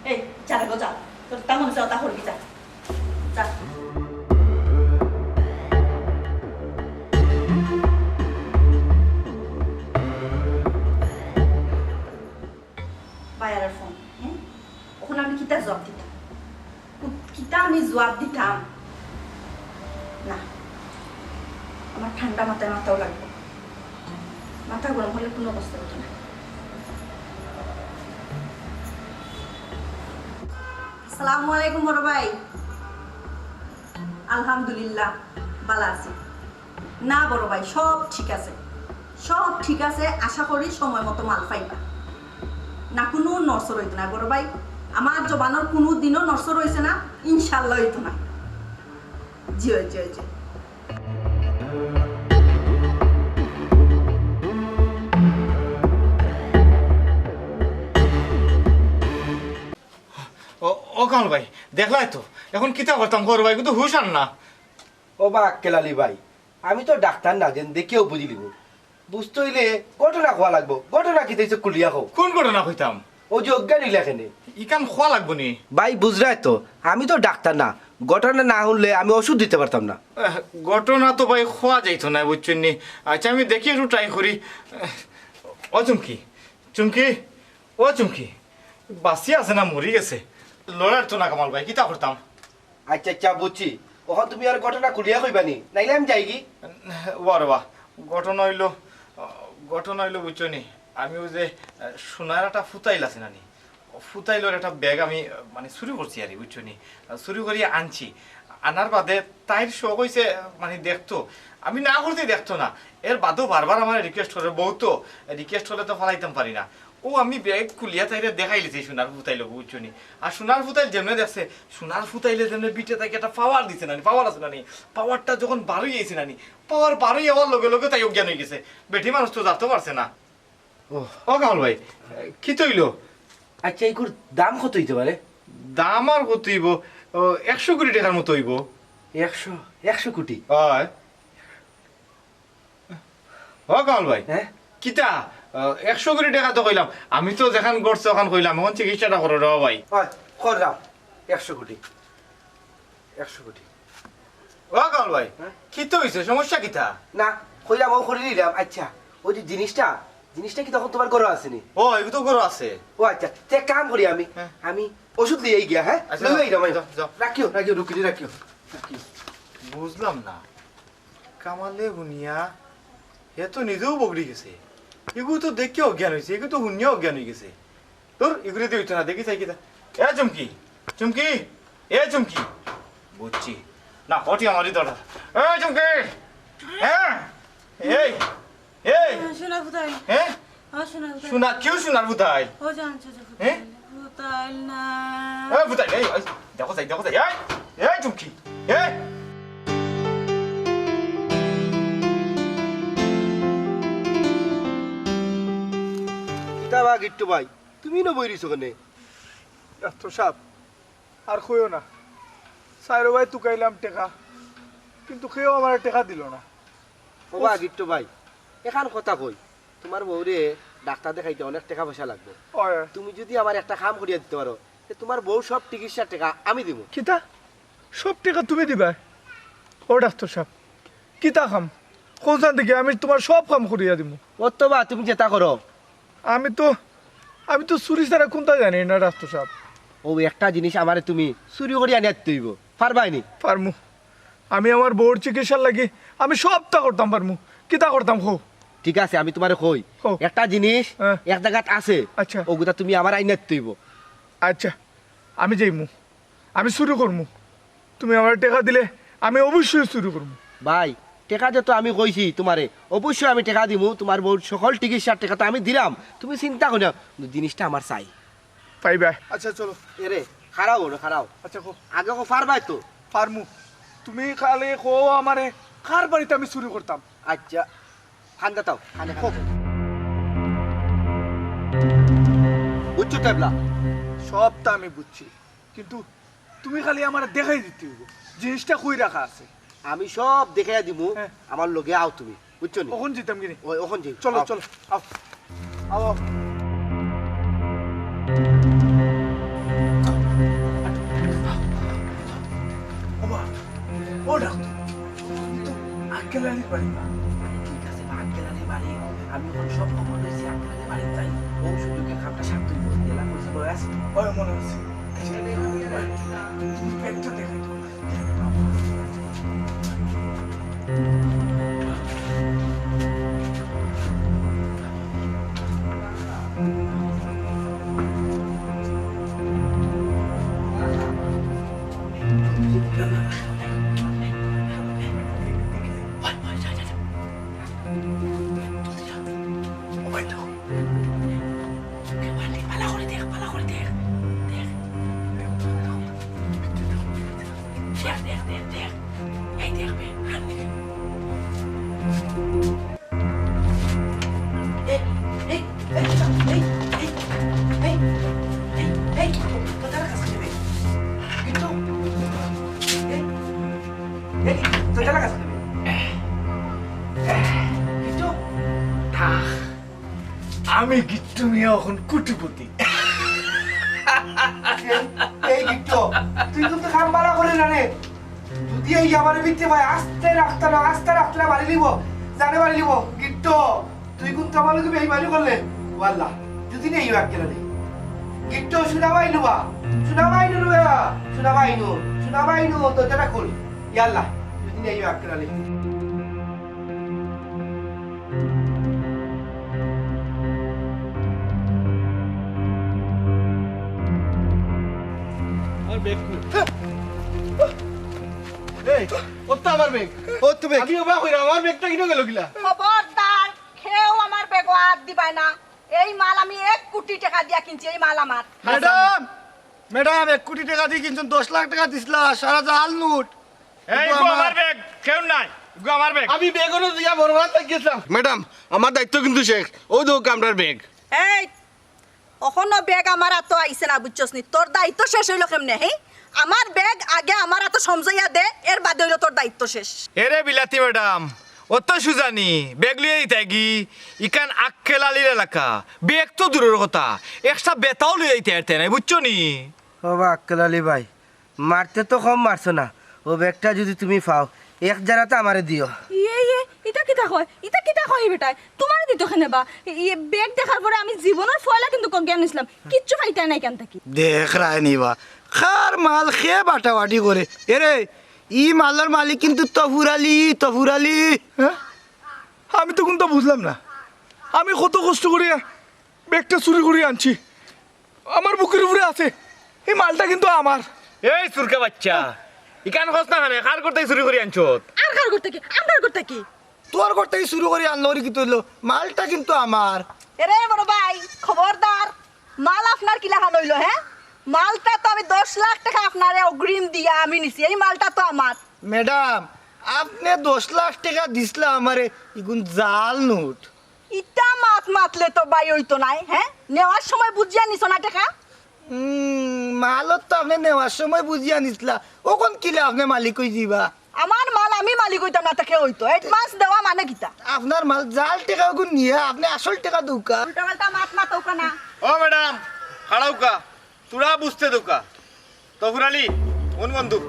এই, যা রে গো, যা, তোর তা মনে চায় তা করবি, যা, যা। বায়ারর ফোন, হে? অখন আমি কিতা জুয়াব দিতাম? কু-, কিতা আমি জুয়াব দিতাম? না, আমার ঠান্ডা মাথায় মাতাও লাগবো। মাথা গরম অইলে কুনু অবস্থা অইতো না। আসসালামু আলাইকুম বড় ভাই। আলহামদুলিল্লাহ, ভালা আছি। না বড় ভাই, সব ঠিক আছে, সব ঠিক আছে। আশা করি সময় মতো মাল পাইবা। না কুনু নড়চড় অইতো নায় বড় ভাই, আমার জবানর কুনু দিনও নড়চড় অইছে না, ইনশাআল্লাহ অইতো নায়। জি অয়, জি অয়, জি অয়। ও, ও কামাল ভাই, দেখলায় তো, অখন কিতা করতাম কও রে ভাই, কিন্তু হুশ আর না। ও বা আক্কেল আলী ভাই, আমি তো ডাক্তার না, যেন দেখিয়াও বুঝিলিমু। বুঝতে অইলে ঘটনা কওয়া লাগবো। ঘটনা কিতা অইছে খুলিয়া কও। কুন ঘটনা কইতাম? অউ যে অজ্ঞান অইলা কেনে? ইখান কওয়া লাগবো নি? ভাই বুঝরায় তো, আমি তো ডাক্তার না, ঘটনা না হুনলে আমি ওষুধ দিতে পারতাম না। আহ, ঘটনা তো ভাই কওয়া যাইতো নায়, বুঝছইন নি? আচ্ছা, আমি দেখি একটু try করি। আহ, ও চুমকি, চুমকি, ও চুমকি, বাঁচি আছে না মরি গেছে? লড়ার তো না কামাল ভাই, কিতা করতাম? আচ্ছা, আচ্ছা, বুঝছি। অখন তুমি আর ঘটনা খুলিয়া কইবা নি, নাইলে আমি যাইগি। ওয়া রে ওয়া, ঘটনা অইলো, ঘটনা অইলো বুঝছো নি, আমি অউ যে, আহ, সোনার একটা ফুতাইল আছে না নি, ফুতাইলর একটা ব্যাগ আমি, আহ, মানে চুরি করছি আর কি, বুঝছো নি? আহ, চুরি করি আনছি। আনার বাদে তাইর শখ অইছে, আহ, মানে দেখতো। আমি না করতে দেখতো না। এর বাদেও বারবার আমারে request করে, বউ তো, request করলে তো ফালাইতাম পারি না। অউ আমি ব্যাগ খুলিয়া তাইরে দেখাইলিছি সোনার ফুতাইল, বুঝছো নি? আর সোনার ফুতাইল যেমনে দেখছে, সোনার ফুতাইলে যেমনে বিটে তাইকে একটা power দিছে না নি, power আছে না নি, powerটা যখন বারই আইছে না নি, power বারই আওয়ার লগে লগে তাই অজ্ঞান অই গেছে। বেটি মানুষ তো জানতে পারছে না। ও। ও কামাল ভাই, কিতা অইলো? আচ্ছা, ইগুর দাম কত অইতে পারে? দাম আর কত অইবো? ও, একশো কোটি টেকার মতো অইবো। একশো, একশো কোটি? অয়। ও কামাল ভাই, হ্যাঁ? কিতা? আহ, একশো কোটি টেকা তো কইলাম। আমি তো যেখান গড়ছে অখান কইলাম, অখন চিকিৎসাটা করো রে ভাই। অয়, করলাম। একশো কোটি। একশো কোটি। ও কামাল ভাই, হ্যাঁ? কিতা অইছে? সমস্যা কিতা? না, কইলাম, অউ করি নিলাম। আচ্ছা, অউ যে জিনিসটা, জিনিসটা কিতা অখন তুমার ঘরো আছে নি? ও, ইগু তো ঘরো আছে। ও আচ্ছা, তে এক কাম করি আমি, হ্যাঁ। আমি ওষুধ লইয়া গিয়া, হ্যাঁ? আচ্ছা, লইয়া আইলাম আমি। যাও, যাও। রাখিও, রাখিও, রুগীরে রাখিও। রাখিও। বুঝলাম না। কামালে হুনিয়া, হে তো নিজেউ বগড়ি গেছে। ইগু তো দেখিয়া অজ্ঞান অইছে, ইগু তো হুনিয়া অজ্ঞান অই গেছে। ধুর, ইগুরে দিয়া অইতো না, দেখি চাই কিতা। এ চুমকি, চুমকি, এ চুমকি। বুঝছি। না, হটি আমারই দরকার। এ চুমকি, হ্যাঁ, এই, এই। সোনা ফুতাইল। হ্যাঁ? আমার সোনা ফুতাইল। সোনা, কিউ সোনার ফুতাইল? ও জানছো যে হ্যাঁ? ফুতাইল। ফুতাইল না। এ ফুতাইল, এই, এই, দেখো চাই, দেখো চাই, এই, এই চুমকি, এই। কিতা বা গিট্টু ভাই, তুমি ইনো বই রইছো কেনে? ডাক্তার সাব, আর কইও না, চাইরোবায় তুকাইলাম টেকা, কিন্তু কেউ আমারে টেকা দিলো না। ও বা গিট্টু ভাই, এখান কথা কই, তুমার বউরে ডাক্তার দেখাইতে অনেক টেকা পয়সা লাগবো। অয়। তুমি যুদি আমারে একটা কাম করিয়া দিতে পারো, তে তুমার বউর সব চিকিৎসার টেকা আমি দিমু। কিতা? সব টেকা তুমি দিবায়? ও ডাক্তার সাব, কিতা কাম? কওছান দেখি, আমি তুমার সব কাম করিয়া দিমু। অথবা তুমি যেতা করো। আমি তো, আমি তো চুরি ছাড়া কুন্তা জানি না ডাক্তার সাব। অউ একটা জিনিস আমারে তুমি চুরি করিয়া আনিয়া দিতে অইবো। পারবায় নি? পারমু। আমি আমার বউর চিকিৎসার লাগি আমি সবতা করতাম পারমু। কিতা করতাম কও? ঠিক আছে, আমি তুমারে কই। কও। একটা জিনিস হ্যাঁ। এক জাগাত আছে। আচ্ছা। অগুতা তুমি আমারে আনিয়া দিতে অইবো। আচ্ছা, আমি যাইমু। আমি চুরি করমু। তুমি আমারে টেকা দিলে আমি অবশ্যই চুরি করমু। ভাই, টেকা যেহেতু আমি কইছি তুমারে, অবশ্যই আমি টেকা দিমু। তুমার বউর সকল চিকিৎসার টেকা তো আমি দিলাম, তুমি চিন্তা করিও না, কিন্তু জিনিসটা আমার চাই। পাইবায়। আচ্ছা, চলো। এরে, খাড়াও, ওরে, খাড়াও। আচ্ছা, কও। আগে কও, পারবায় তো? পারমু। তুমি খালি কও আমারে, কার বাড়িত আমি চুরি করতাম। আচ্ছা, কান্দা তাও, কান্দা, কান্দা। বুঝছো তো এবলা? সবতা আমি বুঝছি, কিন্তু তুমি খালি আমারে দেখাই দিতে অইবো, জিনিসটা কই রাখা আছে। আমি সব দেখাইয়া দিমু, হ্যাঁ। আমার লগে আও তুমি, বুঝছো নি? অখন যাইতাম কিনি? ওই, অখন যাই। চলো, আও। চলো, আও। আও, আও। ও বা, ও ডাক্তার, তুমি তো আক্কেল আলীর বাড়ি না? ঠিক আছে, আক্কেল আলীর বাড়ি। আমি অখন সব খবর লইছি, আক্কেল আলীর বাড়ি যাই। ও সুযোগে কামটা সারতে অইবো। জেলা কইছে বয়স। ওই মনে আছে। তুমি পেটটা দেখাই দাও। আমি গিট্টু মিয়া অখন কোটিপতি। এই, এই গিট্টু, তুই কিন্তু কাম বালা করিস না রে। যুদি এই আমারে বিটতে পায়, আস্তে রাখতে না, আস্তে রাখতে না, মারি লিব, জানে মারি লিব। গিট্টু, তুই কিন্তু আমার লগে বেইমানি করলে, ওয়াল্লাহ, যুদি নেই আক্কেল আলী। গিট্টু, সোনা বাইনু বা, সোনা বাইনু রে, সোনা বাইনু, সোনা বাইনু, দরজাটা খুল। ইয়াল্লা, দুদিন এই আক্কেল আলী। আমার ব্যাগ কই? এই, ওর তো আমার ব্যাগ। ও তো ব্যাগ। আমি অবাক হইলাম, আমার ব্যাগটা কিনো গেল কিলা? খবরদার, কেউ আমার ব্যাগো হাত দিবায় না। এই মাল আমি এক কোটি টেকা দিয়া কিনছি, এই মাল আমার। ম্যাডাম, ম্যাডাম, এক কোটি টেকা দিয়া কিনছইন, দশ লাখ টেকা দিছলা, সারা জাল নোট। এই, ইগু ইগু আমার। আমার ব্যাগ, কেউ নাই, ইগু আমার ব্যাগ। আমি ব্যাগ অনো দিয়া বড় মাছ গেছিলাম। ম্যাডাম, আমার দায়িত্ব কিন্তু শেষ। ওই দেখো আমরার ব্যাগ। এই, অখনো ব্যাগ আমার আতো আইছে না, বুঝছস নি? তোর দায়িত্ব শেষ হইলো কেমনে, হে? আমার ব্যাগ আগে আমার আতো সমঝাইয়া দে, এর বাদে হইলো তোর দায়িত্ব শেষ। এরে বিলাতি ম্যাডাম, অত সুজানি, ব্যাগ লইয়া দিতায় গি, ইখান আক্কেল আলীর এলাকা, ব্যাগ তো দূরের কথা, একটা বেতাও লইয়া দিতে পারতে নাই, বুঝছো নি? ও বা আক্কেল আলী ভাই, মারতে তো কম মারছো না, ও ব্যাগটা যদি তুমি পাও, এক জারাতে আমারে দিও। ইয়ে, ইয়ে, ইটা কিতা কয়? ইটা কিতা কয় ই বেটায়? তুমারে দিতো কেনে বা? ইয়ে, ব্যাগ দেখার পরে আমি জীবনর ফয়লা কিন্তু অজ্ঞান অইছিলাম। কিচ্ছু পাইতায় না ইখান থাকি। দেখরায় নি বা, কার মাল কে বাটাবাটি করে। এরে, ই মালর মালিক কিন্তু তফুর আলী, তফুর আলী। হ্যাঁ? আমি তো কুন্তা বুঝলাম না। আমি কত কষ্ট করিয়া ব্যাগটা চুরি করি আনছি, আমার বুকের উপরে আছে, এই মালটা কিন্তু আমার। এই চুরকা বাইচ্চা, ইখান কস না কেনে, কার ঘর থাকি চুরি করি আনছত? আর কার ঘর থাকি? আমরার ঘর থাকি। তোর ঘর থাকি চুরি করি আনলো, ওরে কিতা অইলো? মালটা কিন্তু আমার। এরে বড় ভাই, খবরদার, মাল আপনার কিলাখান অইলো, হে? মালটা তো আমি দশ লাখ টেকা আপনারে অগ্রিম দিয়া আমি নিছি, এই মালটা তো আমার। ম্যাডাম, আপনে দশ লাখ টেকা দিছলা আমারে, ইগুন জাল নোট। ইতা মাত মাতলে তো ভাই অইতো নায়, হে? নেওয়ার সময় বুঝিয়া নিছো না টেকা? উম, মালত তো আপনে নেওয়ার সময় বুঝিয়া নিছলা, অখন কিলা আপনে মালিক অইযিবা? আমার মাল আমি মালিক অইতাম না, তে কে অইতো? Advance দেওয়া মানে কিতা? আপনার মাল জাল টেকা অগুন নিয়া আপনে আসল টেকা দেউক্কা। উল্টাপাল্টা মাত মাতউক্কা না। ও ম্যাডাম, খাড়াউক্কা, থুড়া বুঝতে দেউক্কা। তফুর আলী, হুন বন্ধু।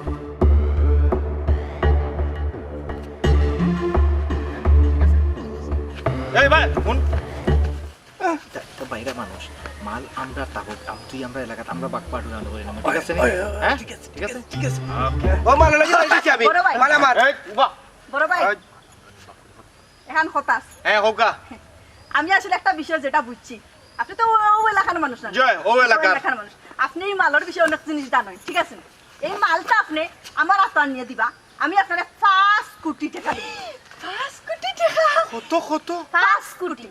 এই ভাই, হুন। তা, তা বাইরা মানুষ, মাল আমরা তাবত, আম-, তুই আমরা এলাকাত, আমরা বাটপাট উড়ানো করি না, ঠিক আছে নি? হ্যাঁ? ঠিক আছে, ঠিক আছে, ঠিক আছে। ও মাল লাগি যাইতেছি আমি। বড় ভাই। মাল আমার। এই, বাহ। বড় ভাই। এই। এখান হতাশ। হ্যাঁ, হোকা। আমি আসলে একটা বিষয় যেটা বুঝছি, আপনি তো ও, ও এলাকার মানুষ না? জি, ও এলাকার। এলাকার মানুষ। আপনি এই মালর বিষয়ে অনেক জিনিস জানেন, ঠিক আছে? এই মালটা আপনি আমার আতো আনিয়া দিবা, আমি আপনারে পাঁচ কোটি টেকা দিব। পাঁচ কোটি টেকা? কত, কত? পাঁচ কোটি।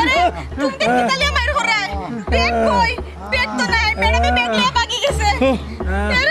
আরে, তুমি কিতা লিয়া মাইর কররায়? ব্যাগ কই? ব্যাগ তো নাই, ম্যাডামে ব্যাগ লিয়া ভাগি গেছে। আরে,